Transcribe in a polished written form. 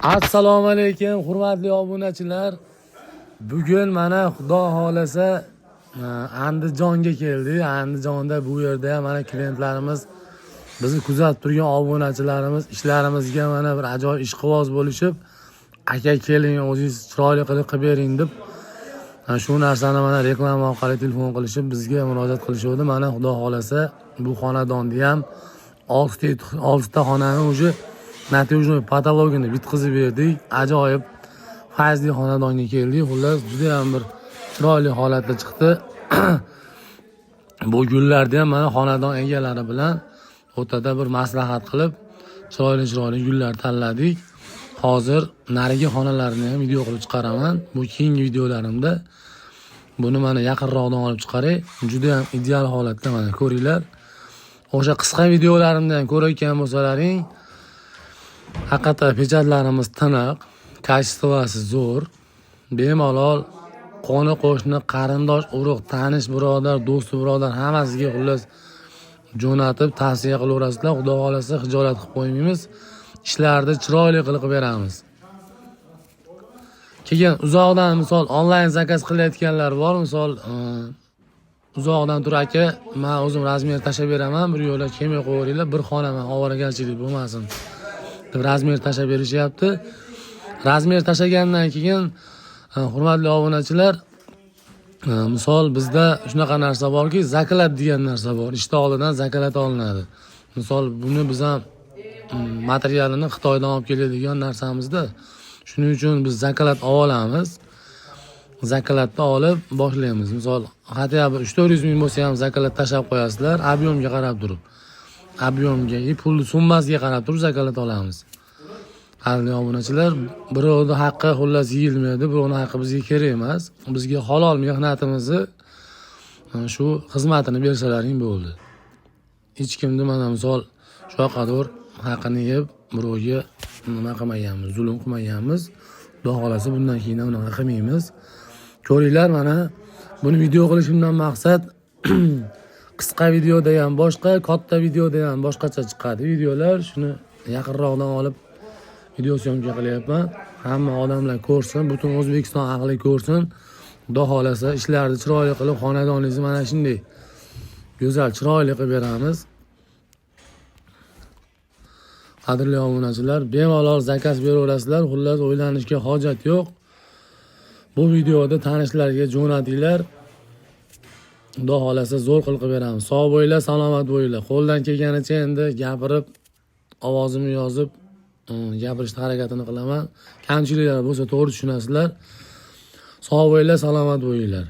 Assalomu alaykum, hurmatli obunachilar. Bugun mana, Xudo xohlasa, Andijonga keldik. Andijonda, bu yerda ham mana klientlarimiz, bizni kuzatib turgan obunachilarimiz ishlarimizga mana bir ajoyib ishqiboz bo'lishib, "Aka, keling, o'zingiz chiroyli qilib qilib bering", deb shu narsani mana reklama orqali telefon qilishib, bizga murojaat qilishuvdi. Mana, Xudo xohlasa, bu xonadonni ham oltita xonani уже натяжной потолок ini bitqizib berdik. Ajoyib fayzli xonadonga keldik. Xullas, judayam bir chiroyli holatda chiqdi. Bu gullarni ham mana xonadon egalari bilan o'rtada bir maslahat qilib, chiroyli chiroyli gullar tanladik. Hozir narigi xonalarni ham video qilib chiqaraman. Bu keyingi videolarimda. Buni mana yaqinroqdan olib chiqaray. Judayam ideal holatda, mana ko'ringlar. O'sha qisqa videolarimdan ham ko'rayotgan bo'lsalaring, haqiqatda pechatlarimiz tiniq, качество si zo'r. Bemalol qo'ni qo'shni, qarindosh urug', tanish birodar, do'st birodar, hammasiga xullas jo'natib tavsiya qilaverasizlar. Xudo xohlasa, hijolat qilib qo'ymaymiz. Ishlarni chiroyli qilib qilib beramiz. Keyin uzoqdan, misol, onlayn заказ qilayotganlar bor. Misol, uzoqdan turib, "Aka, man o'zim размер tashlab beraman, bir yo'la kelmay qo'yaveringlar, bir xonaman, ovoragarchilik bo'lmasin", deb размер tashlab berishyapti. Размер tashlagandan keyin, hurmatli obunachilar, misol, bizda shunaqa narsa borki, заклад degan narsa bor. Ishda oldidan заклад olinadi. Misol, buni biz ham materialini Xitoydan olib keladigan narsamizda. Shuning uchun biz заклад olib olamiz. Заклад ni olib boshlaymiz. Misol, хотя бы 300-400 ming bo'lsa ham заклад tashlab qo'yasizlar, объем ga qarab turib. Объем ga и pulni summasiga qarab turib заклад olamiz. Qadrli obunachilar, birovni haqqi xullas yeyilmaydi, birovni haqqi bizga kerak emas. Bizga halol mehnatimizni shu xizmatini bersalaring bo'ldi. Hech kimni mana, misol, shu yoqqadir haqqini yeb, birovga nima qilmaganmiz, zulm qilmaganmiz. Xudo xohlasa, bundan keyin ham unaqa qilmaymiz. Ko'ringlar, mana buni video qilishimdan maqsad, qisqa videoda ham boshqa, katta videoda ham boshqacha chiqadi videolar. Shuni yaqinroqdan olib video съёмка qilyapman. Hamma odamlar ko'rsin, butun O'zbekiston ahli ko'rsin. Xudo xohlasa, ishlarni chiroyli qilib, xonadoningizni mana shunday go'zal, chiroyli qilib beramiz. Qadrli obunachilar, bemalol заказ beraverasizlar. Xullas, o'ylanishga hojat yo'q. Bu videoda tanishlarga jo'natinglar. Xudo xohlasa, zo'r qilib qilib beramiz. Sog' bo'linglar, salomat bo'linglar. Qo'ldan kelganicha endi gapirib, ovozimni yozib, gapirishni harakatini qilaman. Kamchiliklar bo'lsa, to'g'ri tushunasizlar. Sog' bo'linglar, salomat bo'linglar.